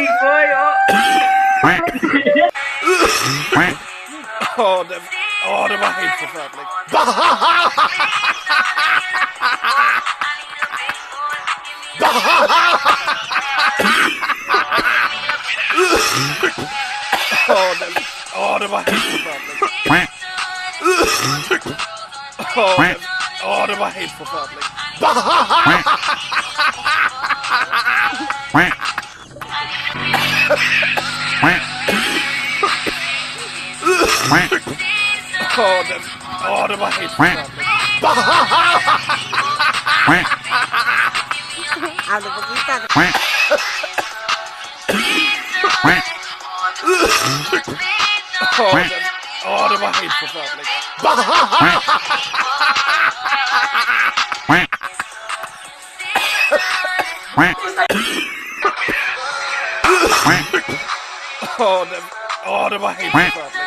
Big boy, oh. Åh, det var helt forfærdeligt. Åh, det var helt forfærdeligt. Åh, det var helt forfærdeligt. Åh, det var helt forfærdeligt. Hablo poquita. Åh, det var helt forfærdeligt. Åh, det var helt forfærdeligt.